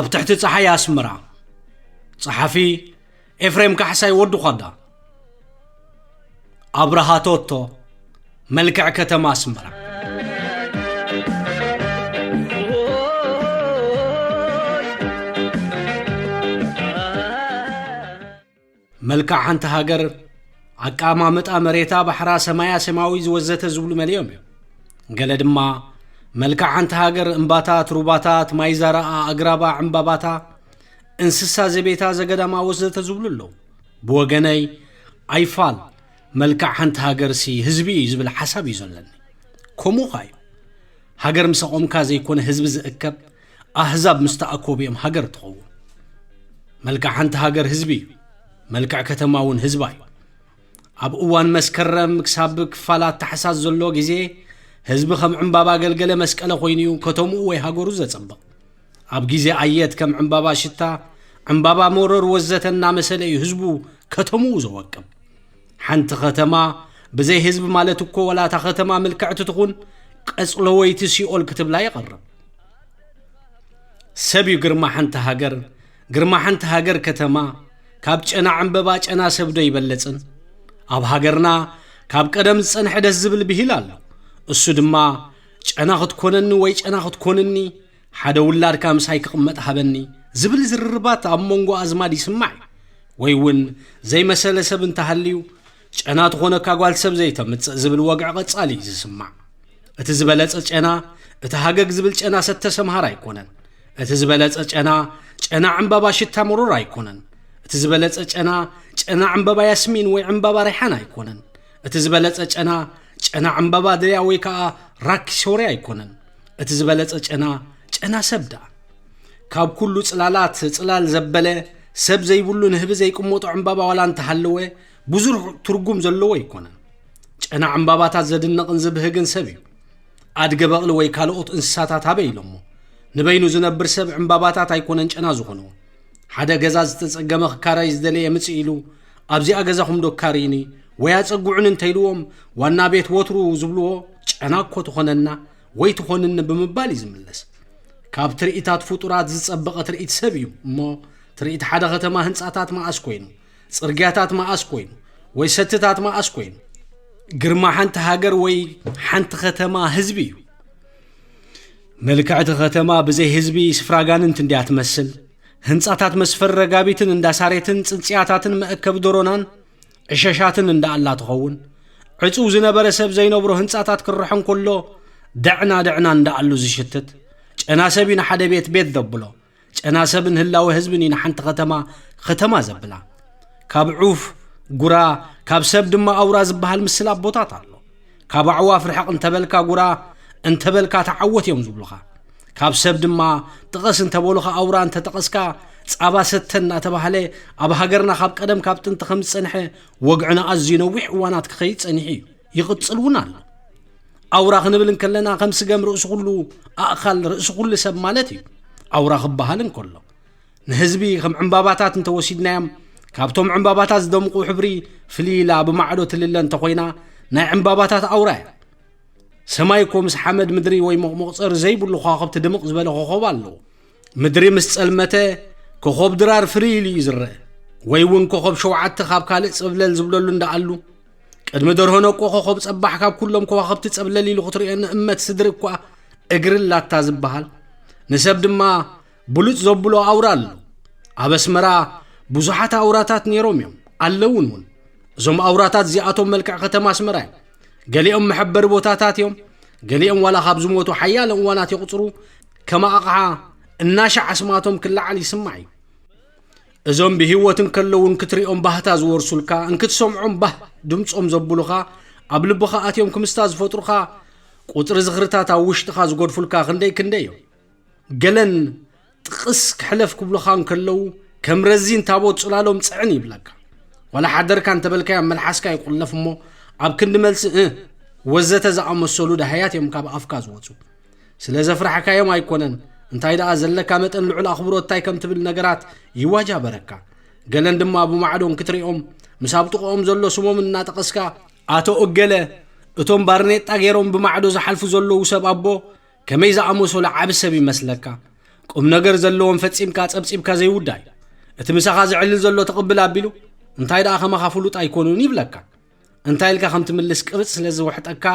ኣብ ትሕቲ ጸሓይ ኣስመራ። ጸሓፊ ኤፍሬም ካሕሳይ ወዲ ኳዳ። ኣብርሃ ቶቶ። መልክዕ ከተማ ኣስመራ። መልክዕ ሓንቲ ሃገር ኣቀማምጣ መሬታ፣ ባሕራ፣ ሰማያ፣ ሰማያዊ ዝወዘተ ዝብሉ መሊኦም እዮም። ገለ ድማ መልክዕ ሓንቲ ሃገር እምባታት፣ ሩባታት፣ ማይ ዘረኣ፣ ኣግራባ፣ ዕምባባታ፣ እንስሳ ዘቤታ፣ ዘገዳማ ወዘተ ዝብሉ ኣለዉ። ብወገነይ ኣይፋል፣ መልክዕ ሓንቲ ሃገርሲ ህዝቢ እዩ ዝብል ሓሳብ እዩ ዘለኒ። ከምኡ ኸኣ እዩ። ሃገር ምስ ኣቖምካ ዘይኮነ ህዝቢ ዝእከብ፣ ኣህዛብ ምስ ተኣከቡ እዮም ሃገር ትኸውን። መልክዕ ሓንቲ ሃገር ህዝቢ እዩ። መልክዕ ከተማ እውን ህዝባ እዩ። ኣብ እዋን መስከረም ክሳብ ክፋላት ታሕሳስ ዘሎ ግዜ ህዝቢ ከም ዕምባባ ገልገለ መስቀለ ኮይኑ እዩ ከተምኡ ወይ ሃገሩ ዘጸብቕ። ኣብ ግዜ ኣየት ከም ዕምባባ ሽታ፣ ዕምባባ መረር ወዘተ እናመሰለ እዩ ህዝቡ ከተምኡ ዘወቅብ። ሓንቲ ከተማ ብዘይ ህዝቢ ማለት እኮ ዋላ እታ ከተማ ምልክዕቲ ትኹን ቀጽለወይቲ ሲኦል ክትብላ ይቐርብ። ሰብ እዩ ግርማ ሓንቲ ሃገር፣ ግርማ ሓንቲ ሃገር ከተማ ካብ ጨና ዕምበባ ጨና ሰብ ዶ ይበልጽን? ኣብ ሃገርና ካብ ቀደም ዝጸንሐ ደስ ዝብል ብሂል ኣሎ። እሱ ድማ ጨና ክትኮነኒ ወይ ጨና ክትኮንኒ ሓደ ውላድካ ምሳይ ክቕመጥ ሃበኒ ዝብል ዝርርባት ኣብ መንጎ ኣዝማድ ይስማዕ እዩ። ወይ እውን ዘይመሰለ ሰብ እንተሃልዩ ጨና ትኾነካ ጓል ሰብ ዘይተምጽእ ዝብል ወግዒ ቀጻሊ እዩ ዝስማዕ። እቲ ዝበለጸ ጨና፣ እቲ ሃገግ ዝብል ጨና ሰተ ሰምሃር ኣይኮነን። እቲ ዝበለጸ ጨና፣ ጨና ዕምባባ ሽታ መሮር ኣይኮነን። እቲ ዝበለጸ ጨና፣ ጨና ዕምባባ ያስሚን ወይ ዕምባባ ሪሓን ኣይኮነን። እቲ ዝበለጸ ጨና፣ ጨና ዕምባባ ድርያ ወይ ከኣ ራኪ ሶርያ ኣይኮነን። እቲ ዝበለጸ ጨና፣ ጨና ሰብ ደኣ። ካብ ኩሉ ጽላላት ጽላል ዘበለ፣ ሰብ ዘይብሉ ንህቢ ዘይቅመጦ ዕምባባ ዋላ እንተሃለወ፣ ብዙሕ ትርጉም ዘለዎ ኣይኮነን። ጨና ዕምባባታት ዘድንቕን ዝብህግን ሰብ እዩ። ኣድገ በቕሊ ወይ ካልኦት እንስሳታት ኣበይ ኢሎሞ? ንበይኑ ዝነብር ሰብ ዕምባባታት ኣይኮነን ጨና ዝኾንዎ። ሓደ ገዛ ዝተጸገመ ክካረይ ዝደለየ ምጽእ ኢሉ፣ ኣብዚኣ ገዛኹም ዶ ካርይኒ ወይ ኣጸግዑኒ እንተኢልዎም፣ ዋና ቤት ወትሩ ዝብልዎ፣ ጨና እኮ ትኾነና ወይ ትኾንኒ ብምባል እዩ ዝምለስ። ካብ ትርኢታት ፍጡራት ዝጸበቐ ትርኢት ሰብ እዩ እሞ፣ ትርኢት ሓደ ከተማ ህንጻታት መኣስ ኮይኑ፣ ጽርግያታት መኣስ ኮይኑ፣ ወይ ሰትታት መኣስ ኮይኑ፣ ግርማ ሓንቲ ሃገር ወይ ሓንቲ ከተማ ህዝቢ እዩ። መልክዕቲ ከተማ ብዘይ ህዝቢ ስፍራ ጋንንት እንድያ ትመስል። ህንጻታት መስፈሪ ረጋቢትን እንዳሳሬትን ጽንጽያታትን መእከቢ ዶሮናን ዕሸሻትን እንዳኣላ ትኸውን። ዕጹው ዝነበረ ሰብ ዘይነብሮ ህንጻታት ክርሖ እንከሎ ደዕና ደዕና እንዳኣሉ ዝሽትት። ጨና ሰብ እዩ ንሓደ ቤት ቤት ዘብሎ። ጨና ሰብን ህላወ ህዝብን እዩ ንሓንቲ ከተማ ከተማ ዘብላ። ካብ ዑፍ፣ ጉራ፣ ካብ ሰብ ድማ ኣውራ ዝበሃል ምስል ኣቦታት ኣሎ። ካብ ኣዕዋፍ ርሕቕ እንተበልካ ጉራ፣ እንተበልካ ተዓወት እዮም ዝብሉኻ። ካብ ሰብ ድማ ጥቐስ እንተበሉኻ ኣውራ እንተጠቐስካ ጻባ ሰተ እናተባህለ ኣብ ሃገርና ካብ ቀደም ካብ ጥንቲ ከም ዝጸንሐ ወግዕና ኣዝዩ ነዊሕ እዋናት ክኸይድ ጸኒሑ እዩ። ይቕጽል እውን ኣሎ። ኣውራ ክንብል እንከለና ከም ስገም ርእሲ ኩሉ ኣእካል ርእሲ ኩሉ ሰብ ማለት እዩ። ኣውራ ክበሃል እንከሎ ንህዝቢ ከም ዕምባባታት እንተወሲድናዮም ካብቶም ዕምባባታት ዝደምቑ ሕብሪ ፍልይ ኢላ ብማዕዶ ትልለ እንተኾይና ናይ ዕምባባታት ኣውራ እያ። ሰማይ እኮ ምስ ሓመድ ምድሪ ወይ መቑመቑጸሪ ዘይብሉ ከዋኽብቲ ድምቕ ዝበለ ኮኾብ ኣለዎ። ምድሪ ምስ ጸልመተ ኮኾብ ድራር ፍርይ ኢሉ እዩ ዝረአ። ወይ እውን ኮኾብ ሸውዓተ ካብ ካልእ ጸብለል ዝብለሉ እንዳኣሉ ቅድሚ ደርሆ ነቆ ኮኾብ ጸባሕ ካብ ኩሎም ከዋኽብቲ ጸብለል ኢሉ ክትርእዮ ንእመት ስድሪ እኳ እግሪ ኣላታ ዝበሃል። ንሰብ ድማ ብሉጽ ዘብሎ ኣውራ ኣሎ። ኣብ ኣስመራ ብዙሓት ኣውራታት ነይሮም እዮም፣ ኣለውን እውን። እዞም ኣውራታት እዚኣቶም መልክዕ ከተማ ኣስመራ እዮም። ገሊኦም መሐበሪ ቦታታት እዮም፣ ገሊኦም ዋላ ካብ ዝሞቱ ሓያለ እዋናት ይቕጽሩ፣ ከም ኣቕሓ እናሻዕ ኣስማቶም ክለዓል ይስማዕ እዩ። እዞም ብህይወት እንከለዉ እንክትሪኦም ባህታ ዝወርሱልካ፣ እንክትሰምዖም ባህ ድምጾም ዘብሉኻ፣ ኣብ ልብኻ ኣትዮም ክምስታ ዝፈጥሩኻ፣ ቁጽሪ ዝኽርታት ኣብ ውሽጥኻ ዝጎድፉልካ ክንደይ ክንደይ እዮም። ገለን ጥቕስ ክሕለፍ ክብሉኻ እንከለዉ፣ ከም ረዚን ታቦት ጽላሎም ጽዕን ይብለካ። ዋላ ሓደርካ እንተበልካዮም መልሓስካ ይቑለፍ እሞ፣ ኣብ ክንዲ መልሲ እ ወዘተ ዝኣመሰሉ ደሃያት እዮም ካብ ኣፍካ ዝወጹ። ስለ ዘፍራሕካዮም ኣይኮነን፣ እንታይ ደኣ ዘለካ መጠን ልዑል ኣኽብሮት እንታይ ከም ትብል ነገራት ይዋጃበረካ። ገለን ድማ ብማዕዶ እንክትሪኦም ምስ ኣብ ጥቕኦም ዘሎ ስሞም እናጠቐስካ፣ ኣቶ እገለ እቶም ባርኔጣ ገይሮም ብማዕዶ ዝሓልፉ ዘለዉ ሰብ ኣቦ ከመይ ዝኣመሰሉ ዓቢ ሰብ ይመስለካ? ቁም ነገር ዘለዎም ፈጺምካ ጸብጺብካ ዘይውዳይ። እቲ ምሳኻ ዝዕልል ዘሎ ትቕብል ኣቢሉ፣ እንታይ ደኣ ከማኻ ፍሉጥ ኣይኮኑን ይብለካ። እንታይ ኢልካ ከም ትምልስ ቅርጽ ስለ ዝውሕጠካ፣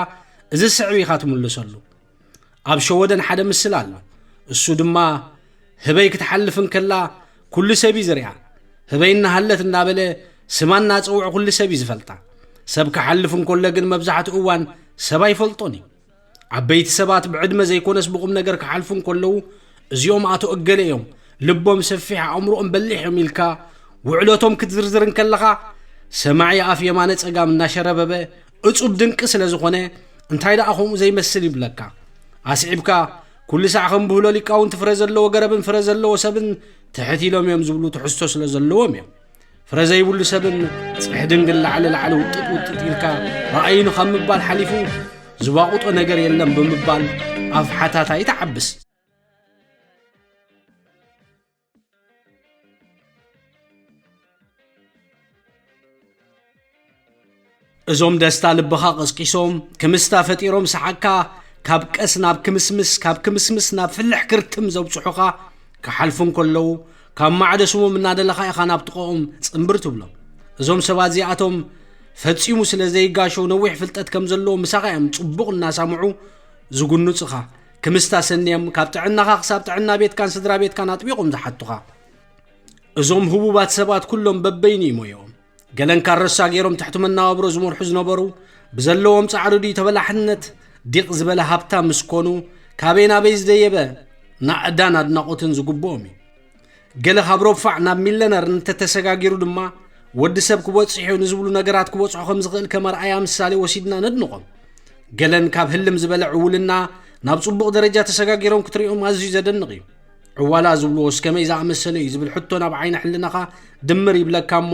እዚ ስዕብ ኢኻ ትምልሰሉ። ኣብ ሸወደን ሓደ ምስል ኣሎ። እሱ ድማ ህበይ ክትሓልፍ እንከላ ኩሉ ሰብ እዩ ዝሪኣ። ህበይ እናሃለት እናበለ ስማ እናጸውዐ ኩሉ ሰብ እዩ ዝፈልጣ። ሰብ ክሓልፍ እንከሎ ግን መብዛሕትኡ እዋን ሰብ ኣይፈልጦን እዩ። ዓበይቲ ሰባት ብዕድመ ዘይኮነስ ብቑም ነገር ክሓልፉ እንከለዉ፣ "እዚኦም ኣቶ እገለ እዮም፣ ልቦም ሰፊሕ፣ ኣእምሮኦም በሊሕ እዮም" ኢልካ ውዕለቶም ክትዝርዝር እንከለኻ፣ ሰማዒ ኣፍ የማነ ጸጋም እናሸረበበ እጹብ ድንቂ ስለ ዝኾነ፣ "እንታይ ደኣ ከምኡ ዘይመስል?" ይብለካ። ኣስዒብካ፣ "ኩሉ ሳዕ ከም ብህሎ ሊቃውንቲ ፍረ ዘለዎ ገረብን ፍረ ዘለዎ ሰብን ትሕት ኢሎም እዮም ዝብሉ ትሕዝቶ ስለ ዘለዎም እዮም። ፍረ ዘይብሉ ሰብን ጽሕድን ግን ላዕሊ ላዕሊ ውጥጥ ውጥጥ ኢልካ ረኣዩኒ ካብ ምባል ሓሊፉ ዝባቑጦ ነገር የለን" ብምባል ኣፍ ሓታታይ ትዓብስ። እዞም ደስታ ልብኻ ቀስቂሶም፣ ክምስታ ፈጢሮም ሰሓቅካ ካብ ቀስ ናብ ክምስምስ፣ ካብ ክምስምስ ናብ ፍልሕ ክርትም ዘብጽሑኻ ክሓልፉ እንከለዉ፣ ካብ ማዕዶ ስሞም እናደለኻ ኢኻ ናብ ጥቓኦም ጽንብር ትብሎም። እዞም ሰባት እዚኣቶም ፈጺሙ ስለ ዘይጋሾ ነዊሕ ፍልጠት ከም ዘለዎም ምሳኻ እዮም ጽቡቕ እናሳምዑ ዝጉንጹኻ። ክምስታ ሰንዮም ካብ ጥዕናኻ ክሳብ ጥዕና ቤትካን ስድራ ቤትካን ኣጥቢቖም ዝሓቱኻ። እዞም ህቡባት ሰባት ኩሎም በበይኑ እዩ ሞያኦም። ገለን ካረሳ ገይሮም ትሕቲ መነባብሮ ዝመርሑ ዝነበሩ፣ ብዘለዎም ጻዕሪ ድዩ ተበላሕነት ዲቕ ዝበለ ሃብታም ምስ ኮኑ፣ ካበይ ናበይ ዝደየበ ናእዳን ኣድናቖትን ዝግብኦም እዩ። ገለ ካብ ረፋዕ ናብ ሚለነር እንተተሰጋጊሩ ድማ፣ ወዲ ሰብ ክበጽሕ እዩ ንዝብሉ ነገራት ክበጽሖ ከም ዝኽእል ከም ኣርኣያ ምሳሌ ወሲድና ነድንቖም። ገለን ካብ ህልም ዝበለ ዕውልና ናብ ጽቡቕ ደረጃ ተሰጋጊሮም ክትሪኦም ኣዝዩ ዘደንቕ እዩ። ዕዋላ ዝብልዎስ ከመይ ዝኣመሰለ እዩ ዝብል ሕቶ ናብ ዓይኒ ሕልናኻ ድምር ይብለካ እሞ፣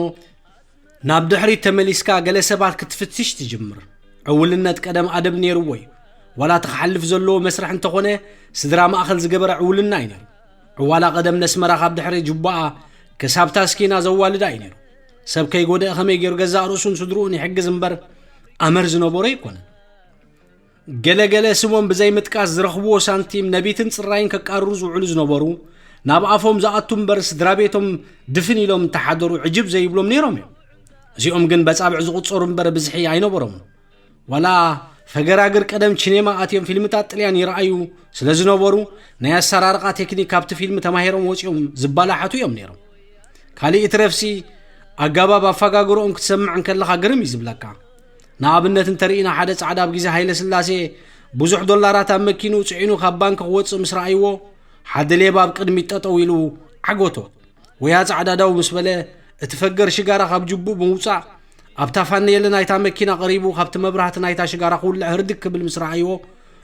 ናብ ድሕሪት ተመሊስካ ገለ ሰባት ክትፍትሽ ትጅምር። ዕውልነት ቀደም ኣደብ ነይርዎ እዩ። ዋላ እቲ ክሓልፍ ዘለዎ መስርሕ እንተኾነ፣ ስድራ ማእኸል ዝገበረ ዕውልና እዩ ነይሩ። ዕዋላ ቀደም ነስመራ ካብ ድሕሪ ጁባኣ ክሳብ ታስኪና ዘዋልዳ እዩ ነይሩ። ሰብ ከይጎደአ ከመይ ገይሩ ገዛእ ርእሱን ስድርኡን ይሕግዝ እምበር፣ ኣመር ዝነበሮ ኣይኮነን። ገለ ገለ ስሞም ብዘይ ምጥቃስ ዝረኽብዎ ሳንቲም ነቢትን ጽራይን ከቃርሩ ዝውዕሉ ዝነበሩ፣ ናብ ኣፎም ዝኣቱ እምበር ስድራ ቤቶም ድፍን ኢሎም እንተሓደሩ ዕጅብ ዘይብሎም ነይሮም እዮም። እዚኦም ግን በጻብዕ ዝቑጸሩ እምበር ብዝሒ ኣይነበሮምን። ዋላ ፈገራግር ቀደም ቺኔማ ኣትዮም ፊልምታት ጥልያን ይረኣዩ ስለ ዝነበሩ፣ ናይ ኣሰራርቓ ቴክኒክ ካብቲ ፊልም ተማሂሮም ወጺኦም ዝባላሓቱ እዮም ነይሮም። ካልእ ይትረፍሲ፣ ኣጋባብ ኣፈጋግርኦም ክትሰምዕ እንከለኻ ግርም እዩ ዝብለካ። ንኣብነት እንተርኢና፣ ሓደ ጻዕዳ ኣብ ግዜ ሃይለ ስላሴ ብዙሕ ዶላራት ኣብ መኪንኡ ጽዒኑ ካብ ባንክ ክወጽእ ምስ ረኣይዎ፣ ሓደ ሌባ ኣብ ቅድሚት ጠጠው ኢሉ ዓገቶ። ወያ ጻዕዳ ዳው ምስ በለ፣ እቲ ፈገር ሽጋራ ካብ ጅቡኡ ብምውጻእ፣ ኣብታ ፋነየለ ናይታ መኪና ቀሪቡ፣ ካብቲ መብራህቲ ናይታ ሽጋራ ክውልዕ ህርድግ ክብል ምስ ረኣይዎ፣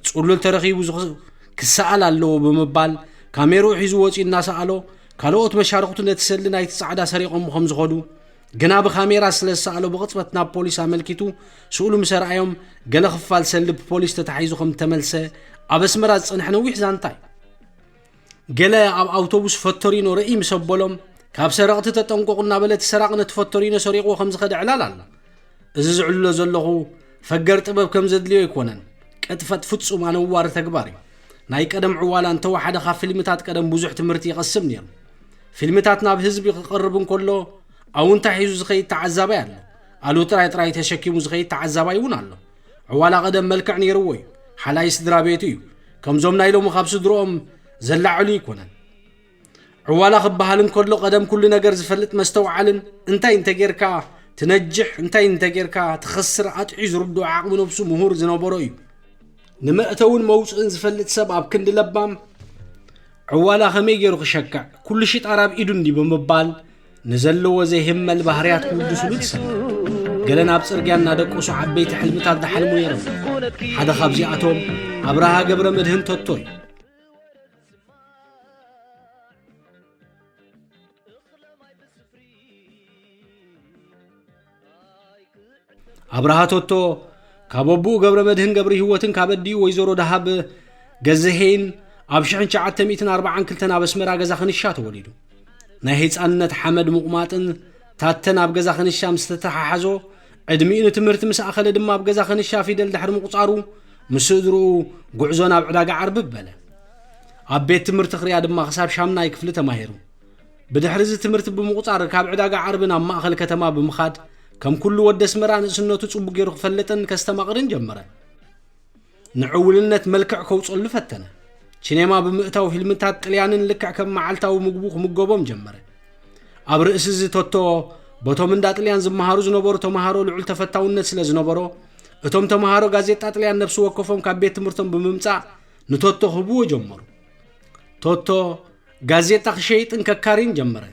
ጽሉል ተረኺቡ ዝኽ-፣ ክሰኣል ኣለዎ ብምባል፣ ካሜርኡ ሒዙ ወጺኡ እናሰኣሎ፣ ካልኦት መሻርኽቱ ነቲ ሰልዲ ናይቲ ጻዕዳ ሰሪቖሞ ከም ዝኸዱ፣ ግና ብካሜራ ስለ ዝሰኣሎ ብቕጽበት ናብ ፖሊስ ኣመልኪቱ፣ ስእሉ ምስ ኣርኣዮም፣ ገለ ክፋል ሰልዲ ብፖሊስ ተታሒዙ ከም እተመልሰ ኣብ ኣስመራ ዝጸንሐ ነዊሕ ዛንታ እዩ። ገለ ኣብ ኣውቶቡስ ፈቶሪኖ ርእይ ምስ ኣበሎም፣ ካብ ሰረቕቲ ተጠንቀቑ እናበለ እቲ ሰራቒ ነቲ ፈቶሪኖ ሰሪቕዎ ከም ዝኸደ ዕላል ኣሎ። እዚ ዝዕልሎ ዘለኹ ፈገር ጥበብ ከም ዘድልዮ ኣይኮነን። ቅጥፈት ፍጹም ኣነዋሪ ተግባር እዩ። ናይ ቀደም ዕዋላ እንተወሓደ ካብ ፊልምታት ቀደም ብዙሕ ትምህርቲ ይቐስም ነይሩ። ፊልምታት ናብ ህዝቢ ክቐርብ እንከሎ ኣውንታ ሒዙ ዝኸይድ ተዓዛባይ ኣሎ። ኣሉ ጥራይ ጥራይ ተሸኪሙ ዝኸይድ ተዓዛባይ እውን ኣሎ። ዕዋላ ቀደም መልክዕ ነይርዎ እዩ። ሓላይ ስድራ ቤቱ እዩ። ከምዞም ናይ ሎሚ ካብ ስድርኦም ዘላዕሉ ኣይኮነን። ዕዋላ ክበሃል እንከሎ ቀደም ኩሉ ነገር ዝፈልጥ መስተውዓልን እንታይ እንተጌርካ ትነጅሕ፣ እንታይ እንተጌርካ ትኸስር ኣጥዕዩ ዝርድኦ ዓቕሚ ነብሱ ምሁር ዝነበሮ እዩ። ንመእተውን መውጽእን ዝፈልጥ ሰብ ኣብ ክንዲ ለባም፣ ዕዋላ ከመይ ገይሩ ክሸክዕ፣ ኩሉ ሽጣር ኣብ ኢዱ እንዲ ብምባል፣ ንዘለዎ ዘይህመል ባህርያት ክውድስሉ ትሰምዕ። ገለ ናብ ጽርግያ እናደቀሱ ዓበይቲ ሕልምታት ዝሓልሙ ነይሮም። ሓደ ካብዚኣቶም ኣብርሃ ገብረ መድህን ተቶ እዩ። ኣብርሃ ቶቶ፣ ካብ ኣቦኡ ገብረ መድህን ገብረ ህይወትን ካብ ኣዲኡ ወይዘሮ ደሃብ ገዘሄይን ኣብ ሽሕን ትሽዓተ ሚእትን ኣርባዓን ክልተን ኣብ ኣስመራ ገዛ ክንሻ ተወሊዱ። ናይ ህጻንነት ሓመድ ምቑማጥን ታተን ኣብ ገዛ ክንሻ ምስ ተተሓሓዞ፣ ዕድሚኡ ንትምህርቲ ምስ ኣኸለ ድማ ኣብ ገዛ ክንሻ ፊደል ድሕሪ ምቑጻሩ፣ ምስ ስድርኡ ጉዕዞ ናብ ዕዳጋ ዓርቢ በለ። ኣብ ቤት ትምህርቲ ክርያ ድማ ክሳብ ሻምናይ ክፍሊ ተማሂሩ። ብድሕሪ እዚ ትምህርቲ ብምቑጻር ካብ ዕዳጋ ዓርቢ ናብ ማእኸል ከተማ ብምኻድ ከም ኩሉ ወዲ ኣስመራ ንእስነቱ ጽቡቕ ገይሩ ክፈልጥን ከስተማቕርን ጀመረ። ንዕውልነት መልክዕ ከውጸሉ ፈተነ። ቺኔማ ብምእታው ፊልምታት ጥልያንን ልክዕ ከም መዓልታዊ ምግቡ ክምገቦም ጀመረ። ኣብ ርእሲ እዚ ቶቶ በቶም እንዳ ጥልያን ዝመሃሩ ዝነበሩ ተምሃሮ ልዑል ተፈታውነት ስለ ዝነበሮ እቶም ተምሃሮ ጋዜጣ ጥልያን ነፍሲ ወከፎም ካብ ቤት ትምህርቶም ብምምጻእ ንቶቶ ክህብዎ ጀመሩ። ቶቶ ጋዜጣ ክሸይጥን ከካሪን ጀመረ።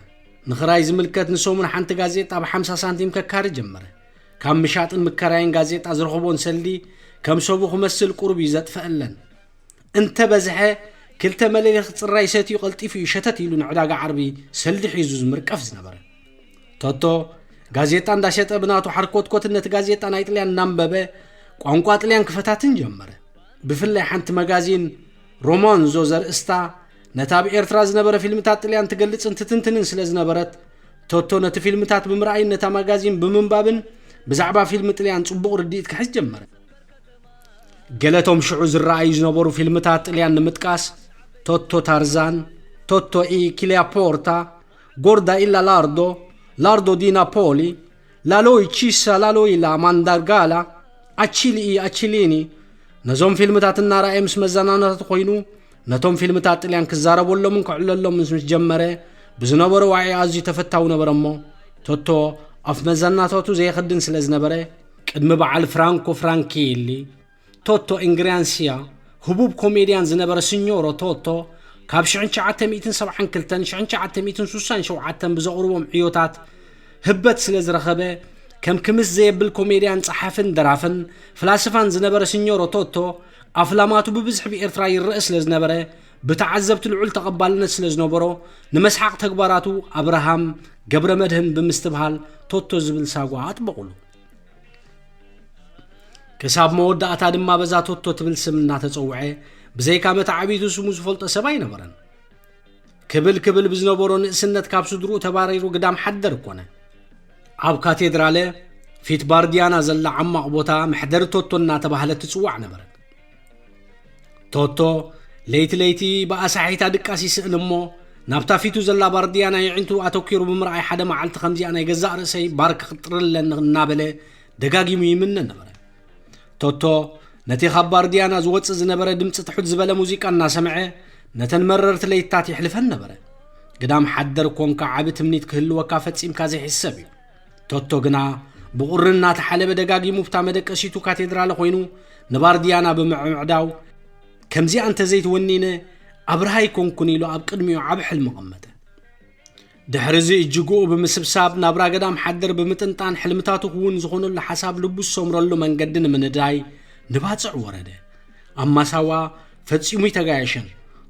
ንኽራይ ዝምልከት ንሰሙን ሓንቲ ጋዜጣ ብ50 ሳንቲም ከካሪ ጀመረ። ካብ ምሻጥን ምከራይን ጋዜጣ ዝረኽቦን ሰልዲ ከም ሰቡ ክመስል ቁሩብ እዩ ዘጥፈአለን። እንተ በዝሐ ክልተ መለሊኽ ጽራይ ሰትዩ ቀልጢፉ እዩ ሸተት ኢሉ ንዕዳጋ ዓርቢ ሰልዲ ሒዙ ዝምርቀፍ ዝነበረ። ቶቶ ጋዜጣ እንዳሸጠ ብናቱ ሓርኮትኮትን ነቲ ጋዜጣ ናይ ጥልያን እናንበበ ቋንቋ ጥልያን ክፈታትን ጀመረ። ብፍላይ ሓንቲ መጋዚን ሮማንዞ ዘርእስታ ነታ ኣብ ኤርትራ ዝነበረ ፊልምታት ጥልያን ትገልጽን ትትንትንን ስለ ዝነበረት ቶቶ ነቲ ፊልምታት ብምርኣይን ነታ መጋዚን ብምንባብን ብዛዕባ ፊልም ጥልያን ጽቡቕ ርድኢት ክሕዝ ጀመረ። ገለቶም ሽዑ ዝረኣዩ ዝነበሩ ፊልምታት ጥልያን ንምጥቃስ ቶቶ ታርዛን፣ ቶቶ ኢ ክሊያፖርታ፣ ጎርዳ ኢላ ላርዶ፣ ላርዶ ዲ ናፖሊ፣ ላሎይ ቺሳ ላሎይ ላ ማንዳርጋላ፣ ኣቺሊ ኢ ኣቺሊኒ። ነዞም ፊልምታት እናረኣየ ምስ መዘናነቱ ኮይኑ ነቶም ፊልምታት ጥልያን ክዛረበሎምን ክዕለሎምን ምስ ጀመረ ብዝነበሮ ዋዒ ኣዝዩ ተፈታዊ ነበረ እሞ ቶቶ ኣፍ መዘናታቱ ዘየኸድን ስለ ዝነበረ ቅድሚ በዓል ፍራንኮ ፍራንኪሊ ቶቶ ኢንግሪያንሲያ ህቡብ ኮሜድያን ዝነበረ ስኞሮ ቶቶ ካብ ሽሕን ትሽዓተ ሚእትን ሰብዓን ክልተን ሽሕን ትሽዓተ ሚእትን ስሳን ሸውዓተን ብዘቕርቦም ዕዮታት ህበት ስለ ዝረኸበ ከም ክምስ ዘየብል ኮሜድያን ጸሓፍን ደራፍን ፍላስፋን ዝነበረ ስኞሮ ቶቶ ኣፍላማቱ ብብዝሒ ብኤርትራ ይረአ ስለ ዝነበረ ብተዓዘብቲ ልዑል ተቐባልነት ስለ ዝነበሮ ንመስሓቕ ተግባራቱ ኣብርሃም ገብረ መድህን ብምስትብሃል ቶቶ ዝብል ሳጓ ኣጥበቑሉ። ክሳብ መወዳእታ ድማ በዛ ቶቶ ትብል ስም እናተጸውዐ ብዘይካ መተዓቢቱ ስሙ ዝፈልጦ ሰብ ኣይነበረን። ክብል ክብል ብዝነበሮ ንእስነት ካብ ስድርኡ ተባሪሩ ግዳም ሓደር ኮነ። ኣብ ካቴድራለ ፊት ባርዲያና ዘላ ዓማቕ ቦታ መሕደሪ ቶቶ እናተባህለት ትጽዋዕ ነበረት። ቶቶ ለይቲ ለይቲ ብኣሳሒታ ድቃስ ይስእን እሞ ናብታ ፊቱ ዘላ ባርዲያና የዒንቱ ኣተኪሩ ብምርኣይ ሓደ መዓልቲ ከምዚኣ ናይ ገዛእ ርእሰይ ባር ክቕጥርለን እናበለ ደጋጊሙ ይምነ ነበረ። ቶቶ ነቲ ካብ ባርዲያና ዝወጽእ ዝነበረ ድምጺ ትሑት ዝበለ ሙዚቃ እናሰምዐ ነተን መረርቲ ለይትታት የሕልፈን ነበረ። ግዳም ሓደር ኮንካ ዓቢ ትምኒት ክህልወካ ፈጺምካ ዘይሕሰብ እዩ። ቶቶ ግና ብቑሪ እናተሓለበ ደጋጊሙ ብታ መደቀሲቱ ካቴድራለ ኮይኑ ንባርዲያና ብምዕምዕዳው ከምዚኣ እንተዘይትወኒነ ኣብርሃ ኣይኮንኩን ኢሉ ኣብ ቅድሚኡ ዓቢ ሕልሚ ቀመጠ። ድሕሪ እዚ እጅግኡ ብምስብሳብ ናብራ ገዳም ሓደር ብምጥንጣን ሕልምታቱ ክውን ዝኾነሉ ሓሳብ ልቡ ዝሰምረሉ መንገዲ ንምንዳይ ንባጽዕ ወረደ። ኣብ ማሳዋ ፈጺሙ ይተጋየሸን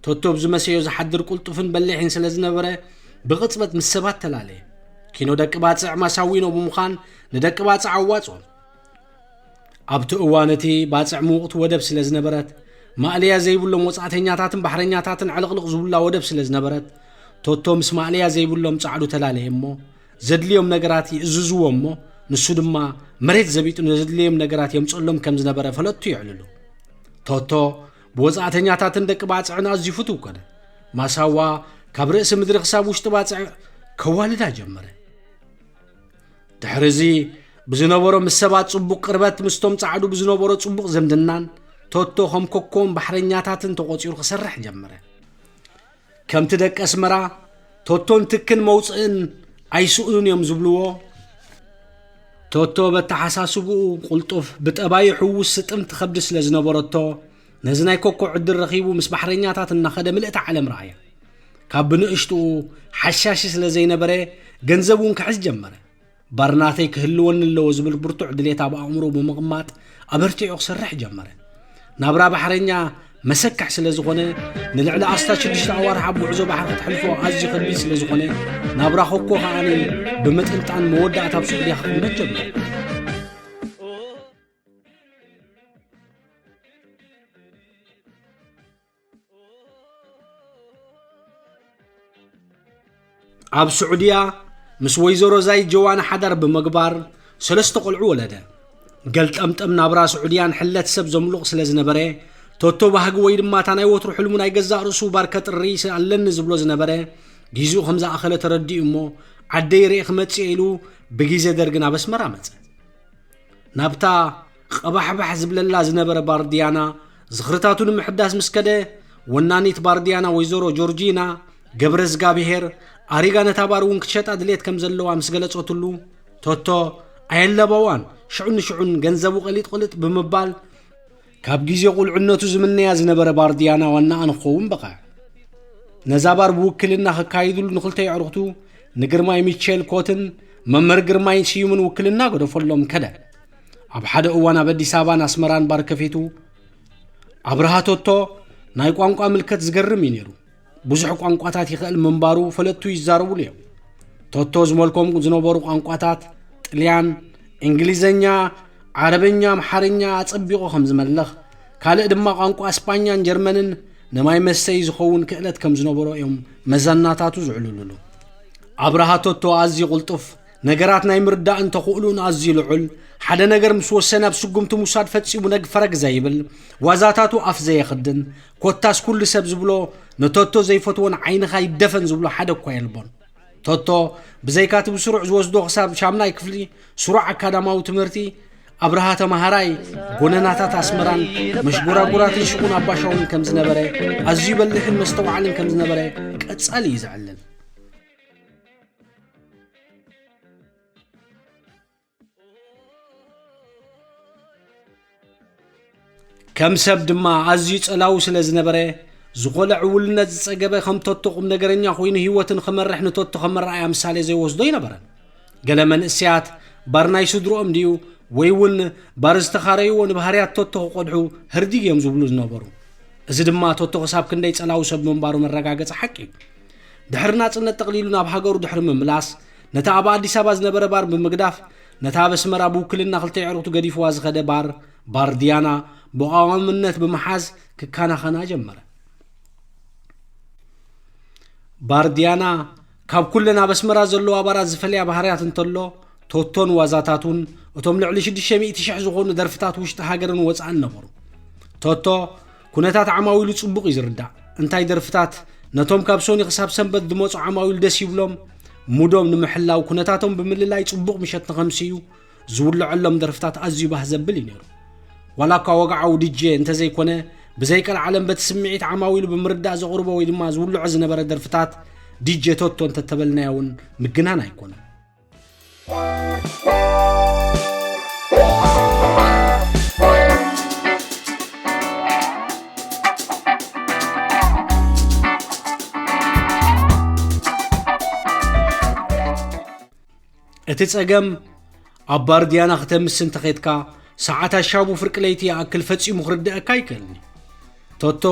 ቶቶ ብዝመሰዮ ዝሓድር ቁልጡፍን በሊሕን ስለ ዝነበረ ብቕጽበት ምስ ሰባት ተላለየ። ኪኖ ደቂ ባጽዕ ማሳዊኖ ብምዃን ንደቂ ባጽዕ ኣዋጽኦም። ኣብቲ እዋን እቲ ባጽዕ ምውቕቲ ወደብ ስለ ዝነበረት ማእለያ ዘይብሎም ወጻእተኛታትን ባሕረኛታትን ዕልቕልቕ ዝብሉላ ወደብ ስለ ዝነበረት ቶቶ ምስ ማእለያ ዘይብሎም ጻዕዱ ተላለየ እሞ ዘድልዮም ነገራት ይእዝዝዎ እሞ ንሱ ድማ መሬት ዘቢጡ ንዘድልዮም ነገራት የምጸሎም ከም ዝነበረ ፈለጥቱ የዕልሉ። ቶቶ ብወጻእተኛታትን ደቂ ባጽዕን ኣዝዩ ፍቱው ኮነ። ማሳዋ ካብ ርእሲ ምድሪ ክሳብ ውሽጢ ባጽዕ ከዋልዳ ጀመረ። ድሕሪ እዚ ብዝነበሮ ምስ ሰባት ጽቡቕ ቅርበት ምስቶም ጻዕዱ ብዝነበሮ ጽቡቕ ዝምድናን ቶቶ ከም ኮኮን ባሕረኛታትን ተቖጺሩ ክሰርሕ ጀመረ። ከምቲ ደቂ ኣስመራ ቶቶን ትክን መውጽእን ኣይስእኑን እዮም ዝብልዎ ቶቶ በተሓሳስብኡ ቁልጡፍ ብጠባዩ ሕውስ ስጥምቲ ከብዲ ስለ ዝነበረቶ ነዚ ናይ ኮኮ ዕድል ረኺቡ ምስ ባሕረኛታት እናኸደ ምልእቲ ዓለም ረኣያ። ካብ ብንእሽትኡ ሓሻሺ ስለ ዘይነበረ ገንዘብ እውን ክሕዝ ጀመረ። ባርናተይ ክህልወኒ ኣለዎ ዝብል ብርቱዕ ድሌት ኣብ ኣእምሮ ብምቕማጥ ኣበርቲዑ ክሰርሕ ጀመረ። ናብራ ባሕረኛ መሰክሕ ስለ ዝኾነ ንልዕሊ ኣስታት ሽዱሽተ ኣዋርሕ ኣብ ጉዕዞ ባሕሪ ክትሕልፎ ኣዝዩ ከቢድ ስለ ዝኾነ ናብራ ኮኮ ከኣ ብምጥንጣን መወዳእታ ኣብ ስዑድያ ክቕመጥ ጀመረ። ኣብ ስዑድያ ምስ ወይዘሮ ዛይድ ጀዋን ሓዳር ብምግባር ሰለስተ ቆልዑ ወለደ። ገልጠምጠም ናብራ ስዑድያን ሕለት ሰብ ዘምሉቕ ስለ ዝነበረ ቶቶ ባህጊ ወይ ድማ እታ ናይ ወትሩ ሕልሙ ናይ ገዛእ ርእሱ ባር ከጥሪ ኣለኒ ዝብሎ ዝነበረ፣ ግዜኡ ከም ዝኣኸለ ተረዲኡ እሞ፣ ዓደይ ርእየ ክመጽእ ኢሉ ብግዜ ደርጊ ናብ ኣስመራ መጸ። ናብታ ቐባሕባሕ ዝብለላ ዝነበረ ባርዲያና ዝኽርታቱ ንምሕዳስ ምስ ከደ፣ ወናኒት ባርዲያና ወይዘሮ ጆርጂና ገብረዝጋብሄር ኣሪጋ ነታ ባር እውን ክትሸጣ ድሌት ከም ዘለዋ ምስ ገለጸትሉ፣ ቶቶ ኣየለባዋን ሽዑ ንሽዑን ገንዘቡ ቐሊጥ ቐሊጥ ብምባል፣ ካብ ግዜ ቁልዕነቱ ዝምነያ ዝነበረ ባርዲያና ዋናኣ ንክኸውን በቕዐ። ነዛ ባር ብውክልና ከካይድሉ ንክልተ የዕሩኽቱ ንግርማይ ሚቼል ኮትን መምህር ግርማይ ስዩምን ውክልና ገደፈሎም ከደ። ኣብ ሓደ እዋን ኣብ ኣዲስ ኣበባን ኣስመራን ባር ከፊቱ ኣብርሃ ቶቶ ናይ ቋንቋ ምልከት ዝገርም እዩ ነይሩ። ብዙሕ ቋንቋታት ይኽእል ምንባሩ ፈለጥቱ ይዛረቡሉ እዮም። ቶቶ ዝመልኮም ዝነበሩ ቋንቋታት ጥልያን፣ እንግሊዘኛ፣ ዓረበኛ፣ ኣምሓርኛ ኣጸቢቑ ከም ዝመልኽ፣ ካልእ ድማ ቋንቋ እስጳኛን ጀርመንን ንማይ መስተዪ ዝኸውን ክእለት ከም ዝነበሮ እዮም መዘናታቱ ዝዕልሉሉ። ኣብርሃ ቶቶ ኣዝዩ ቅልጡፍ፣ ነገራት ናይ ምርዳእን ተኽእሉን ኣዝዩ ልዑል፣ ሓደ ነገር ምስ ወሰነ ኣብ ስጉምቲ ምውሳድ ፈጺሙ ነግ ፈረግ ዘይብል፣ ዋዛታቱ ኣፍ ዘየኽድን፣ ኮታስ ኩሉ ሰብ ዝብሎ ንቶቶ ዘይፈትዎን ዓይንኻ ይደፈን ዝብሎ ሓደ እኳ የልቦን። ቶቶ ብዘይካቲ ብስሩዕ ዝወስዶ ክሳብ ሻምናይ ክፍሊ ስሩዕ ኣካዳማዊ ትምህርቲ ኣብርሃ ተማሃራይ ጎነናታት ኣስመራን መሽጎራጉራትን ሽቁን ኣባሻውን ከም ዝነበረ ኣዝዩ በሊሕን መስተውዓልን ከም ዝነበረ ቀጻሊ እዩ ዘዕልል። ከም ሰብ ድማ ኣዝዩ ጸላዊ ስለ ዝነበረ፣ ዝኾነ ዕውልነት ዝጸገበ ከም ቶቶ ቁም ነገረኛ ኮይኑ ህይወትን ክመርሕ ንቶቶ ከም መረኣያ ምሳሌ ዘይወስዶ ኣይነበረን። ገለ መንእሰያት ባር ናይ ስድርኦም ድዩ ወይ እውን ባር ዝተኻረይዎ ንባህርያት ቶቶ ክቆድሑ ህርዲግ እዮም ዝብሉ ዝነበሩ። እዚ ድማ ቶቶ ክሳብ ክንደይ ጸላዊ ሰብ ምንባሩ መረጋገጺ ሓቂ እዩ። ድሕሪ ናጽነት ጠቕሊሉ ናብ ሃገሩ ድሕሪ ምምላስ፣ ነታ ኣብ ኣዲስ ኣበባ ዝነበረ ባር ብምግዳፍ፣ ነታ ኣብ ኣስመራ ብውክልና ክልተ የዕሩኽቱ ገዲፍዋ ዝኸደ ባር፣ ባር ዲያና፣ ብቐዋምነት ብምሓዝ ክከናኸና ጀመረ። ባር ዲያና ካብ ኩለን ኣብ ኣስመራ ዘለዋ ባራት ዝፈልያ ባህርያት እንተሎ፣ ቶቶን ዋዛታቱን እቶም ልዕሊ ሽዱሽተ ሚእቲ ሽሕ ዝኾኑ ደርፍታት ውሽጢ ሃገርን ወጻእን ነበሩ። ቶቶ ኩነታት ዓማዊሉ ጽቡቕ እዩ ዝርዳእ። እንታይ ደርፍታት ነቶም ካብ ሶኒ ክሳብ ሰንበት ዝመጹ ዓማዊል ደስ ይብሎም፣ ሙዶም ንምሕላው ኩነታቶም ብምልላይ ጽቡቕ ምሸት ንኸምስዩ ዝውልዐሎም ደርፍታት ኣዝዩ ባህ ዘብል እዩ ነይሩ። ዋላ እኳ ወግዓዊ ዲጄ እንተዘይኮነ፣ ብዘይቀልዓለም በቲ ስምዒት ዓማዊሉ ብምርዳእ ዘቕርቦ ወይ ድማ ዝውልዖ ዝነበረ ደርፍታት ዲጄ ቶቶ እንተተበልናዮ እውን ምግናን ኣይኮነን። እቲ ጸገም ኣብ ባርድያና ክተምስ እንተኸድካ፣ ሰዓት ኣሻቡ ፍርቂ ለይቲ ይኣክል ፈጺሙ ክርድኣካ ኣይክእልን እዩ። ቶቶ፣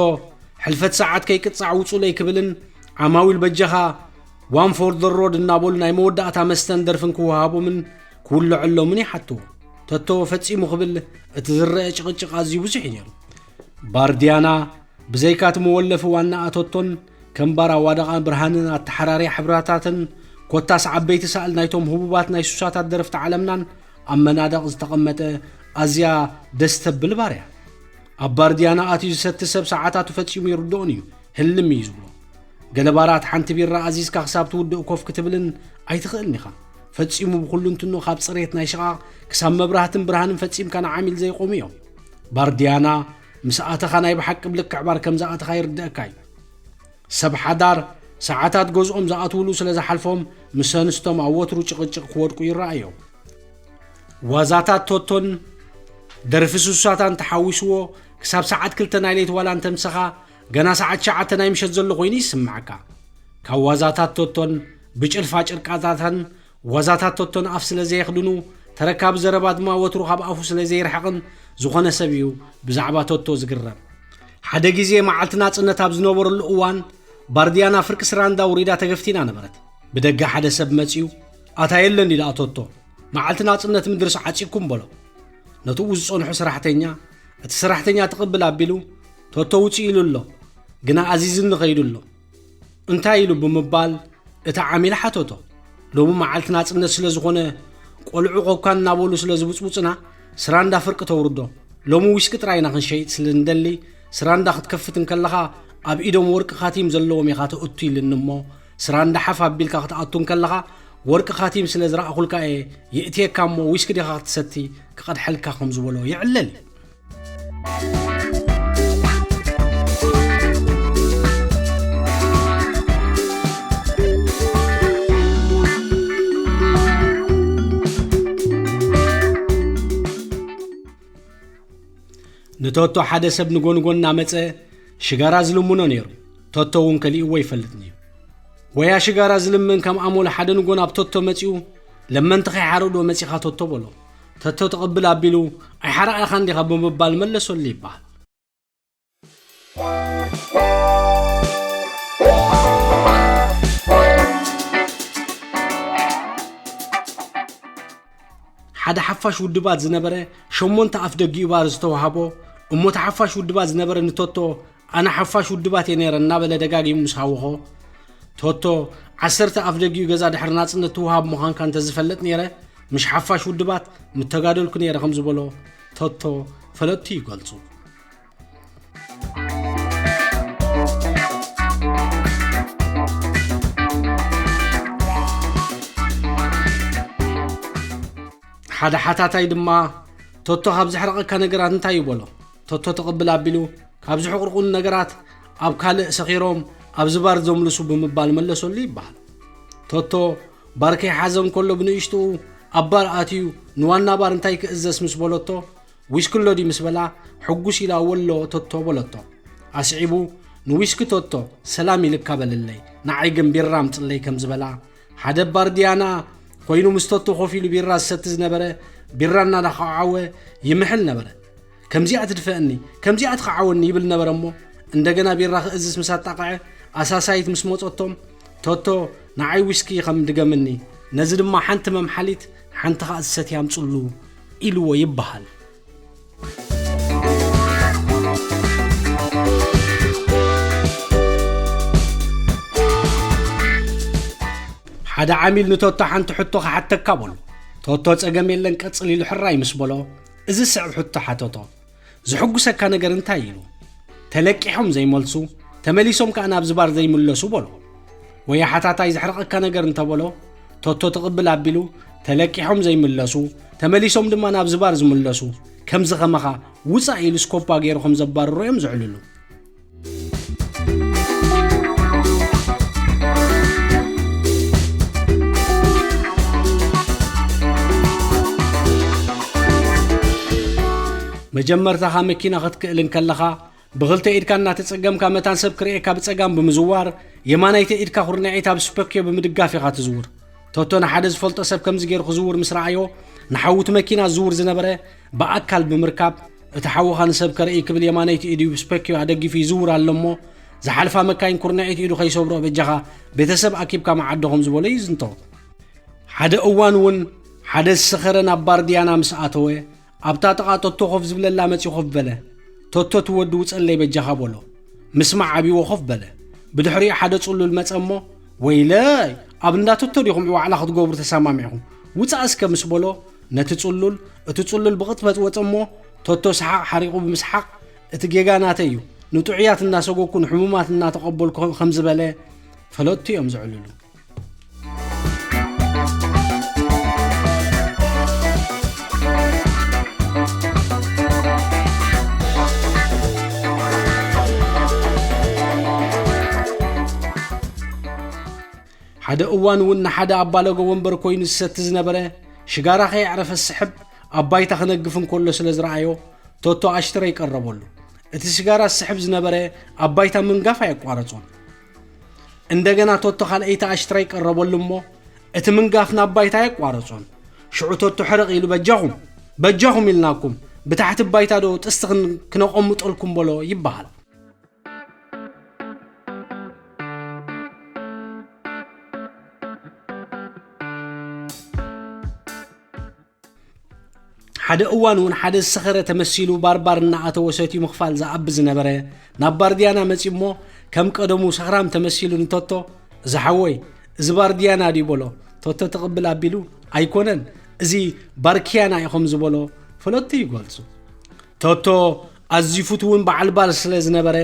ሕልፈት ሰዓት ከይቅጻዕ ውጹለይ ክብልን፣ ዓማዊል በጃኻ ዋን ፎር ዘ ሮድ እናበሉ ናይ መወዳእታ መስተን ደርፍን ክወሃቦምን ክውልዐሎምን ይሓትዎ። ቶቶ ፈጺሙ ክብል እቲ ዝረአ ጭቕጭቕ ኣዝዩ ብዙሕ እዩ ነይሩ። ባርድያና ብዘይካ እቲ መወለፊ ዋናኣ ቶቶን ከም ባር ኣዋደቓ ብርሃንን ኣተሓራርያ ሕብራታትን ኮታስ ዓበይቲ ሳእል ናይቶም ህቡባት ናይ ሱሳታት ደረፍቲ ዓለምናን ኣብ መናድቕ ዝተቐመጠ ኣዝያ ደስ ተብል ባር እያ። ኣብ ባርድያና ኣትዩ ዝሰቲ ሰብ ሰዓታቱ ፈጺሙ ይርድኦን እዩ፣ ህልም እዩ ዝብሎ። ገለ ባራት ሓንቲ ቢራ ኣዚዝካ ክሳብ ትውድእ ኮፍ ክትብልን ኣይትኽእልን ኢኻ። ፈጺሙ ብኹሉ እንትንኡ ካብ ጽሬት ናይ ሽቓቕ ክሳብ መብራህትን ብርሃንን ፈጺምካ ንዓሚል ዘይቆሙ እዮም። ባርድያና ምስ ኣተኻ ናይ ብሓቂ ብልክዕ ባር ከም ዝኣተኻ ይርድኣካ እዩ። ሰብ ሓዳር ሰዓታት ገዝኦም ዝኣትውሉ ስለ ዝሓልፎም ምስ ኣንስቶም ኣብ ወትሩ ጭቕጭቕ ክወድቁ ይረኣዮም። ዋዛታት ቶቶን ደርፊ ሱሳታን ተሓዊስዎ ክሳብ ሰዓት ክልተ ናይ ለይቲ ዋላ እንተምሰኻ ገና ሰዓት ሸዓተ ናይ ምሸት ዘሎ ኮይኑ ይስምዓካ። ካብ ዋዛታት ቶቶን ብጭልፋ ጭርቃታታን ዋዛታት ቶቶን ኣፍ ስለ ዘየኽድኑ፣ ተረካቢ ዘረባ ድማ ወትሩ ካብ ኣፉ ስለ ዘይርሕቕን ዝኾነ ሰብ እዩ ብዛዕባ ቶቶ ዝግረም። ሓደ ግዜ መዓልቲ ናጽነት ኣብ ዝነበረሉ እዋን፣ ባርድያና ፍርቂ ስራንዳ ውሪዳ ተገፍቲና ነበረት። ብደገ ሓደ ሰብ መጺኡ፣ "ኣታ የለን ድዩ ደኣ ቶቶ? መዓልቲ ናጽነት ምድርስ ዓጺኩም" በሎ። ነትኡ ዝጸንሑ ሰራሕተኛ፣ እቲ ሰራሕተኛ ትቕብል ኣቢሉ፣ "ቶቶ ውጽእ ኢሉ ኣሎ፣ ግና ኣዚዝኒ ከይዱ ኣሎ" እንታይ ኢሉ ብምባል እቲ ዓሚል ሓተቶ። "ሎሚ መዓልቲ ናጽነት ስለ ዝኾነ፣ ቆልዑ ኮካ እናበሉ ስለ ዝብጽቡጽና፣ ስራንዳ ፍርቂ ተውርዶ። ሎሚ ዊስኪ ጥራይ ኢና ክንሸይጥ ስለ እንደሊ፣ ስራንዳ ክትከፍት እንከለኻ ኣብ ኢዶም ወርቂ ካቲም ዘለዎም ኢኻ ተእቱ ኢልኒ እሞ፣ ስራንዳ ሓፍ ኣቢልካ ክትኣቱ እንከለኻ ወርቂ ካቲም ስለ ዝረኣኹልካ እየ የእትየካ እሞ ዊስኪ ዲኻ ክትሰቲ ክቐድሐልካ ከም ዝበሎ ይዕለል እዩ። ንቶቶ ሓደ ሰብ ንጎንጎ እናመጸ ሽጋራ ዝልምኖ ነይሩ። ቶቶ እውን ከሊእዎ ኣይፈልጥን እዩ። ወያ ሽጋራ ዝልምን ከም ኣሞል ሓደ ንጎን ኣብ ቶቶ መጺኡ፣ "ለመንቲ ከይሓረዶ መጺኻ ቶቶ?" በሎ። ቶቶ ትቕብል ኣቢሉ፣ "ኣይሓራቕ ኢኻ እንዲኻ?" ብምባል መለሰሉ ይበሃል። ሓደ ሓፋሽ ውድባት ዝነበረ ሸሞንተ ኣፍ ደጊኡ ባር ዝተዋህቦ፣ እሞ እቲ ሓፋሽ ውድባት ዝነበረ ንቶቶ፣ "ኣነ ሓፋሽ ውድባት እየ ነይረ" እናበለ ደጋጊሙ ምስ ሃወኾ፣ ቶቶ፣ "ዓሰርተ ኣፍ ደጊኡ ገዛ ድሕሪ ናጽነት ትውሃብ ምዃንካ እንተዝፈልጥ ነይረ፣ ምሽ ሓፋሽ ውድባት ምተጋደልኩ ነይረ" ከም ዝበሎ ቶቶ ፈለጥቱ ይገልጹ። ሓደ ሓታታይ ድማ፣ "ቶቶ፣ ካብ ዘሕርቐካ ነገራት እንታይ እዩ?" በሎ። ቶቶ ትቕብል ኣቢሉ፣ "ካብ ዘሕቕርቑኒ ነገራት ኣብ ካልእ ሰኺሮም ኣብዚ ባር ዘምልሱ" ብምባል መለሰሉ ይበሃል። ቶቶ፣ "ባር ከይሓዘ እንከሎ ብንእሽትኡ ኣብ ባር ኣትዩ ንዋና ባር እንታይ ክእዘዝ ምስ በለቶ፣ "ዊስኪ ኣሎ ድዩ?" ምስ በላ፣ ሕጉስ ኢላ፣ "ወሎ ቶቶ" በለቶ። ኣስዒቡ፣ "ንዊስኪ ቶቶ፣ ሰላም ኢልካ በልለይ፣ ንዓይ ግን ቢራ ኣምጽለይ" ከም ዝበላ፣ ሓደ ባርድያና ኮይኑ ምስ ቶቶ ኮፍ ኢሉ ቢራ ዝሰቲ ዝነበረ፣ ቢራ እናዳኸዓወ ይምሕል ነበረ። "ከምዚኣ ትድፈአኒ፣ ከምዚኣ ትኸዓወኒ" ይብል ነበረ እሞ፣ እንደገና ቢራ ክእዝዝ ምስ ኣጣቕዐ፣ ኣሳሳይት ምስ መጸቶም፣ "ቶቶ፣ ንዓይ ዊስኪ ከም ድገምኒ፣ ነዚ ድማ ሓንቲ መምሓሊት፣ ሓንቲ ኸኣ ዝሰትያ ኣምጽሉ" ኢልዎ ይበሃል። ሓደ ዓሚል ንቶቶ ሓንቲ ሕቶ ክሓተካ በሎ። ቶቶ፣ "ጸገም የለን፣ ቀጽል" ኢሉ ሕራይ ምስ በሎ፣ እዚ ዝስዕብ ሕቶ ሓተቶ። "ዝሕጉሰካ ነገር እንታይ?" ኢሉ። "ተለቂሖም ዘይመልሱ፣ ተመሊሶም ከኣ ናብዚ ባር ዘይምለሱ" በሎ። ወያ ሓታታይ ዘሕርቐካ ነገር እንተበሎ፣ ቶቶ ትቕብል ኣቢሉ፣ "ተለቂሖም ዘይምለሱ፣ ተመሊሶም ድማ ናብዚ ባር ዝምለሱ፣ ከምዚ ከማኻ ውጻእ" ኢሉ ስኮፓ ገይሩ ከም ዘባርሮ እዮም ዘዕልሉ። መጀመርታኻ መኪና ክትክእል እንከለኻ፣ ብኽልተ ኢድካ እናተጸገምካ መታን ሰብ ክርእየካ ብጸጋም ብምዝዋር፣ የማናይቲ ኢድካ ኩርናዒት ኣብ ስፖኪዮ ብምድጋፍ ኢኻ ትዝውር። ቶቶ ንሓደ ዝፈልጦ ሰብ ከምዚ ገይሩ ክዝውር ምስ ረኣዮ፣ ንሓዉ እቲ መኪና ዝዝውር ዝነበረ ብኣካል ብምርካብ፣ "እቲ ሓውኻ ንሰብ ከርኢ ክብል የማነይቲ ኢዱ ብስፐኪዮ ኣደጊፉ ይዝውር ኣሎ እሞ፣ ዝሓልፋ መካይን ኩርናዒት ኢዱ ከይሰብርኦ በጃኻ ቤተሰብ ኣኪብካ መዓዶ" ከም ዝበሎ ይዝንቶ። ሓደ እዋን እውን ሓደ ዝሰኸረ ናብ ባርድያና ምስ ኣተወ፣ ኣብታ ጥቓ ቶቶ ኮፍ ዝብለላ መጺኡ ኮፍ በለ። "ቶቶ፣ እቲ ወዲ ውጸለይ በጃኻ" በሎ። ምስማዕ ኣብይዎ ኮፍ በለ። ብድሕሪኡ ሓደ ጽሉል መጸ እሞ፣ "ወይለይ፣ ኣብ እንዳ ቶቶ ዲኹም ዕዋዕላ ክትገብሩ ተሰማሚዕኹም? ውጻእ እስከ" ምስ በሎ፣ ነቲ ጽሉል፣ እቲ ጽሉል ብቕጽበት ወጸ እሞ፣ ቶቶ ሰሓቕ ሓሪቑ ብምስሓቕ፣ "እቲ ጌጋ ናተይ እዩ፣ ንጥዑያት እናሰጎግኩ ንሕሙማት እናተቐበልኩ" ከም ዝበለ ፈለጥቱ እዮም ዘዕልሉ። ሓደ እዋን እውን ንሓደ ኣባለጎ ወንበር ኮይኑ ዝሰቲ ዝነበረ፣ ሽጋራ ከየዕረፈ ዝስሕብ፣ ኣብ ባይታ ክነግፍ እንከሎ ስለ ዝረኣዮ፣ ቶቶ ኣሽትረ ይቀረበሉ። እቲ ሽጋራ ዝስሕብ ዝነበረ ኣብ ባይታ ምንጋፍ ኣየቋረጾን። እንደገና ቶቶ ካልኣይቲ ኣሽትረ ይቀረበሉ እሞ፣ እቲ ምንጋፍ ናብ ባይታ ኣየቋረጾን። ሽዑ ቶቶ ሕርቕ ኢሉ፣ "በጃኹም፣ በጃኹም ኢልናኩም፣ ብታሕቲ ባይታ ዶ ጥስቲ ክን-፣ ክነቐምጠልኩም?" በሎ ይበሃል። ሓደ እዋን እውን ሓደ ዝሰኸረ ተመሲሉ ባርባር እናኣተወ ሰትዩ ምኽፋል ዝኣቢ ዝነበረ ናብ ባርድያና መጺኡ እሞ ከም ቀደሙ ሰኽራም ተመሲሉ ንቶቶ፣ "እዚ ሓወይ፣ እዚ ባርድያና ድዩ?" በሎ። ቶቶ ትቕብል ኣቢሉ፣ "ኣይኮነን፣ እዚ ባርክያና እዩ" ከም ዝበሎ ፈለጥቱ ይገልጹ። ቶቶ ኣዝዩ ፍቱውን በዓል ባር ስለ ዝነበረ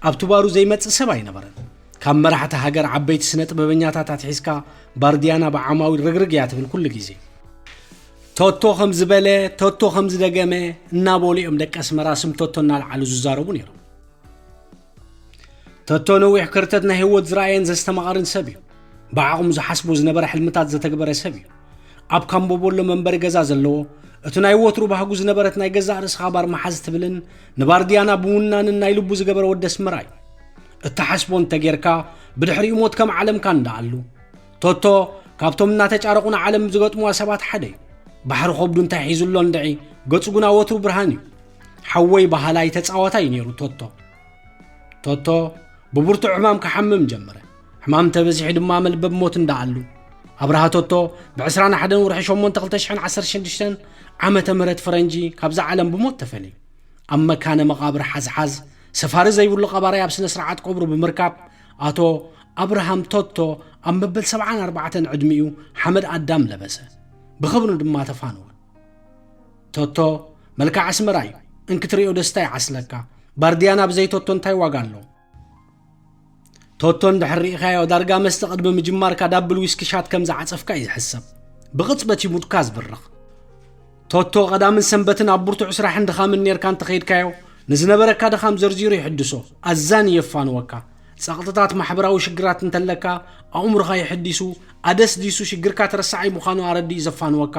ኣብቲ ባሩ ዘይመጽእ ሰብ ኣይነበረን። ካብ መራሕቲ ሃገር ዓበይቲ ስነ ጥበበኛታት ኣትሒዝካ ባርዲያና ብዓማዊል ርግርግ እያ ትብል ኩሉ ግዜ። ቶቶ ከም ዝበለ፣ ቶቶ ከም ዝደገመ እናበሉ እዮም ደቂ ኣስመራ ስም ቶቶ እናልዓሉ ዝዛረቡ ነይሮም። ቶቶ ነዊሕ ከርተት ናይ ህይወት ዝረኣየን ዘስተማቐርን ሰብ እዩ። ብዓቕሙ ዝሓስቦ ዝነበረ ሕልምታት ዘተግበረ ሰብ እዩ። ኣብ ካምቦቦሎ መንበሪ ገዛ ዘለዎ፣ እቲ ናይ ወትሩ ባህጉ ዝነበረት ናይ ገዛእ ርእስኻ ባር መሓዝ ትብልን ንባርድያና ብምውናንን ናይ ልቡ ዝገበረ ወዲ ኣስመራ እዩ። እትሓስቦ እንተጌርካ፣ ብድሕሪኡ ሞት ከም ዓለምካ እንዳኣሉ። ቶቶ ካብቶም እናተጫረቑ ንዓለም ዝገጥሙዋ ሰባት ሓደ እዩ። ባሕሪ ከብዱ እንታይ ሒዙ ኣሎ እንድዒ፣ ገጹ ግና ወትሩ ብርሃን እዩ። ሓወይ በሃላይ ተጻዋታይ እዩ ነይሩ ቶቶ። ቶቶ ብብርቱዕ ሕማም ክሓምም ጀመረ። ሕማም ተበዚሑ ድማ መልበብ ሞት እንዳኣሉ። ኣብርሃ ቶቶ ብ ዕስራን ሓደን ወርሒ ሸሞንተ ክልተ ሽሕን ዓሰርተ ሽዱሽተን ዓመተ ምህረት ፈረንጂ ካብዛ ዓለም ብሞት ተፈልዩ። ኣብ መካነ መቓብር ሓዝሓዝ ሰፋሪ ዘይብሉ ቀባራይ ኣብ ስነ ስርዓት ቀብሩ ብምርካብ ኣቶ ኣብርሃም ቶቶ ኣብ መበል ሰብዓን ኣርባዕተን ዕድሚኡ ሓመድ ኣዳም ለበሰ። ብኽብሪ ድማ ተፋነወ። ቶቶ መልክዕ ኣስመራ እዩ። እንክትሪኦ ደስታ ይዓስለካ። ባርድያና ብዘይ ቶቶ እንታይ ዋጋ ኣለዎ? ቶቶ እንድሕር ርኢኻዮ፣ ዳርጋ መስተ ቅድሚ ምጅማርካ ዳብል ዊስኪ ሻት ከም ዝዓጸፍካ እዩ ዝሕሰብ። ብቕጽበት እዩ ሙድካ ዝብርኽ። ቶቶ ቀዳምን ሰንበትን ኣብ ብርቱዕ ስራሕን ድኻምን ኔርካ እንተኸይድካዮ፣ ንዝነበረካ ድኻም ዘርዚሩ ይሕድሶ፣ ኣዛንዩ የፋንወካ። ጸቕጥታት ማሕበራዊ ሽግራት እንተለካ፣ ኣእምሮኻ የሐዲሱ፣ ኣደስዲሱ ሽግርካ ተረሳዓይ ምዃኑ ኣረዲኡ ዘፋንወካ፣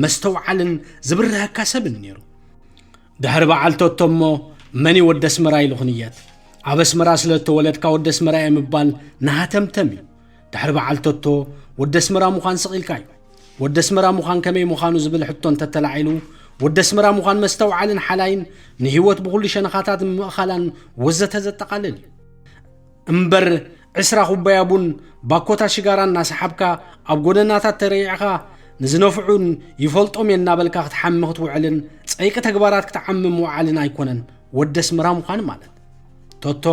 መስተውዓልን ዝብርሀካ ሰብን ነይሩ። ድሕሪ በዓል ቶቶ እሞ መን እዩ ወዲ ኣስመራ ኢሉ ክንየት? ኣብ ኣስመራ ስለ እተወለድካ ወዲ ኣስመራ እየ ምባል ንሃተምተም እዩ። ድሕሪ በዓል ቶቶ ወዲ ኣስመራ ምዃን ስቕ ኢልካ እዩ። ወዲ ኣስመራ ምዃን ከመይ ምዃኑ ዝብል ሕቶ እንተተላዒሉ፣ ወዲ ኣስመራ ምዃን መስተውዓልን ሓላይን፣ ንህይወት ብኹሉ ሸነኻታት ምምእኻላን ወዘተ ዘጠቓልል እዩ። እምበር ዕስራ ኩባያ ቡን፣ ባኮታት ሽጋራ እናሰሓብካ ኣብ ጎደናታት ተረይዕኻ ንዝነፍዑን ይፈልጦም እየ እናበልካ ክትሓሚ ክትውዕልን ጸይቂ ተግባራት ክትዓሚ ምውዓልን ኣይኮነን ወዲ ኣስመራ ምዃን ማለት። ቶቶ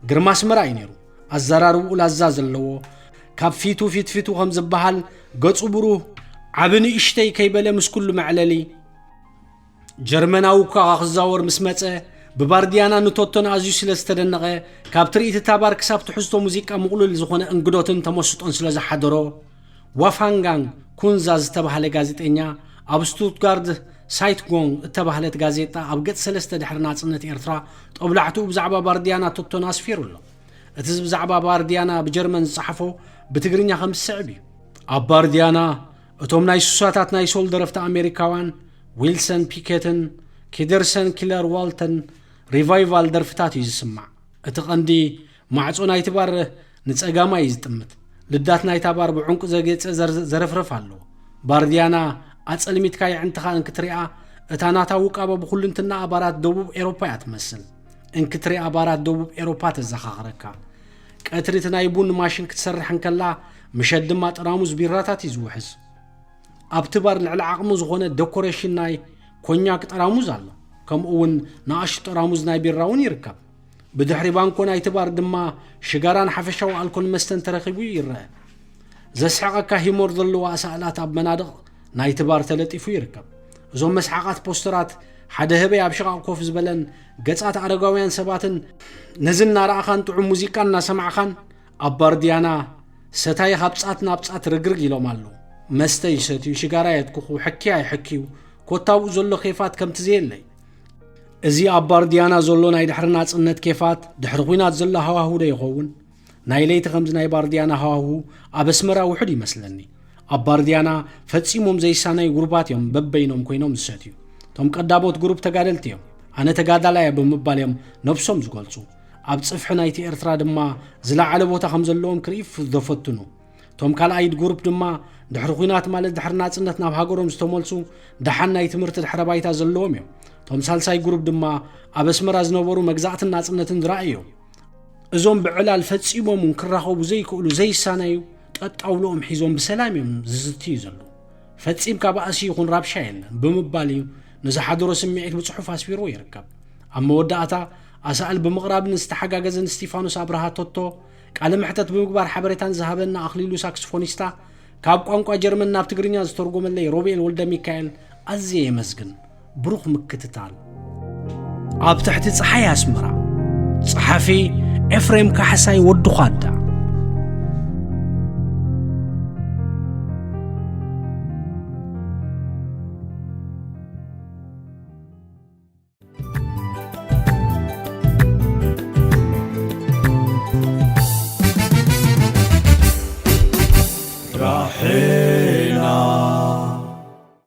ግርማ ኣስመራ እዩ ነይሩ። ኣዘራርብኡ ላዛ ዘለዎ፣ ካብ ፊቱ ፊት ፊቱ ከም ዝበሃል ገጹ ብሩህ፣ ዓቢ ንእሽተይ ከይበለ ምስ ኩሉ መዕለሊ፣ ጀርመናዊ እኳ ክዛወር ምስ መጸ፣ ብባርድያና ንቶቶን ኣዝዩ ስለ ዝተደነቐ፣ ካብ ትርኢት እታ ባር ክሳብ ትሕዝቶ ሙዚቃ ምቕሉል ዝኾነ እንግዶትን ተመስጦን ስለ ዝሓደሮ፣ ዋፋንጋንግ ኩንዛ ዝተባህለ ጋዜጠኛ ኣብ ስቱትጋርድ ሳይትጎንግ እተባህለት ጋዜጣ ኣብ ገጽ ሰለስተ ድሕሪ ናጽነት ኤርትራ ጦብላሕትኡ ብዛዕባ ባርድያና ቶቶን ኣስፊሩ ኣሎ። እቲ ብዛዕባ ባርድያና ብጀርመን ዝጸሓፎ ብትግርኛ ከም ዝስዕብ እዩ። ኣብ ባርድያና እቶም ናይ ስሳታት ናይ ሶል ደረፍቲ ኣሜሪካውያን ዊልሰን ፒኬትን ኪደርሰን ኪለር ዋልተን ሪቫይቫል ደርፍታት እዩ ዝስማዕ። እቲ ቀንዲ ማዕጾ ናይቲ ባር ንጸጋማይ እዩ ዝጥምት። ልዳት ናይታ ባር ብዕንቁ ዘጌጸ ዘር-፣ ዘረፍረፍ ኣለዎ። ባርድያና ኣጸልሚትካ የዕንትኻ እንክትሪኣ፣ እታ ናታ ውቃበ ብኹልንትናኣ ባራት ደቡብ ኤሮፓ እያ ትመስል። እንክትሪኣ ባራት ደቡብ ኤሮፓ ተዘኻኽረካ። ቀትሪ እቲ ናይ ቡን ማሽን ክትሰርሕ እንከላ፣ ምሸት ድማ ጠራሙዝ ቢራታት እዩ ዝውሕዝ። ኣብቲ ባር ልዕሊ ዓቕሙ ዝኾነ ደኮሬሽን ናይ ኮኛክ ጠራሙዝ ኣሎ። ከምኡ እውን ንኣሽቱ ጠራሙዝ ናይ ቢራ እውን ይርከብ። ብድሕሪ ባንኮ ናይቲ ባር ድማ ሽጋራን ሓፈሻዊ ኣልኮል መስተን ተረኺቡ ይረአ። ዘስሕቐካ ሂሞር ዘለዋ ኣሳእላት ኣብ መናድቕ ናይቲ ባር ተለጢፉ ይርከብ። እዞም መስሓቓት ፖስተራት ሓደ ህበይ ኣብ ሽቓቕ ኮፍ ዝበለን ገጻት ኣረጋውያን ሰባትን ነዚ እናረኣኻን ጥዑም ሙዚቃ እናሰማዕኻን ኣብ ባርድያና ሰታይ ካብ ጻት ናብ ጻት ርግርግ ኢሎም ኣለዉ። መስተ ይሰትዩ፣ ሽጋራ የትኩኹ፣ ሕክያ ይሕክዩ፣ ኮታ ኣብኡ ዘሎ ኬፋት ከምቲ ዘየለይ። እዚ ኣብ ባርድያና ዘሎ ናይ ድሕሪ ናጽነት ኬፋት ድሕሪ ኲናት ዘሎ ሃዋህው ዶ ይኸውን? ናይ ለይቲ ከምዚ ናይ ባርድያና ሃዋህው ኣብ ኣስመራ ውሑድ ይመስለኒ። ኣብ ባርድያና ፈጺሞም ዘይሳነዩ ግሩባት እዮም በበይኖም ኮይኖም ዝሰትዩ። እቶም ቀዳሞት ግሩፕ ተጋደልቲ እዮም። ኣነ ተጋዳላይ እየ ብምባል እዮም ነብሶም ዝገልጹ። ኣብ ጽፍሒ ናይቲ ኤርትራ ድማ ዝለዓለ ቦታ ከም ዘለዎም ክርኢ ፍ-፣ ዘፈትኑ። እቶም ካልኣይ ግሩፕ ድማ ድሕሪ ኲናት ማለት ድሕሪ ናጽነት ናብ ሃገሮም ዝተመልሱ ደሓን ናይ ትምህርቲ ድሕረ ባይታ ዘለዎም እዮም። እቶም ሳልሳይ ግሩፕ ድማ ኣብ ኣስመራ ዝነበሩ መግዛእትን ናጽነትን ዝረኣዩ እዮም። እዞም ብዕላል ፈጺሞም እውን ክራኸቡ ዘይክእሉ ዘይሳነዩ ጠጣውሎኦም ሒዞም ብሰላም እዮም ዝዝትዩ ዘለዉ። ፈጺምካ ባእሲ ይኹን ራብሻ የለን ብምባል እዩ ንዝሓደሮ ስምዒት ብጽሑፍ ኣስፊርዎ ይርከብ። ኣብ መወዳእታ ኣሳእል ብምቕራብን ዝተሓጋገዘን እስቲፋኖስ ኣብርሃ ቶቶ ቃለ መሕተት ብምግባር ሓበሬታን ዝሃበና ኣኽሊሉ ሳክስፎኒስታ ካብ ቋንቋ ጀርመን ናብ ትግርኛ ዝተርጎመለይ ሮቤል ወልደ ሚካኤል ኣዝየ የመስግን። ብሩኽ ምክትታል። ኣብ ትሕቲ ጸሓይ ኣስመራ። ጸሓፊ ኤፍሬም ካሕሳይ ወዲ ዃዳ።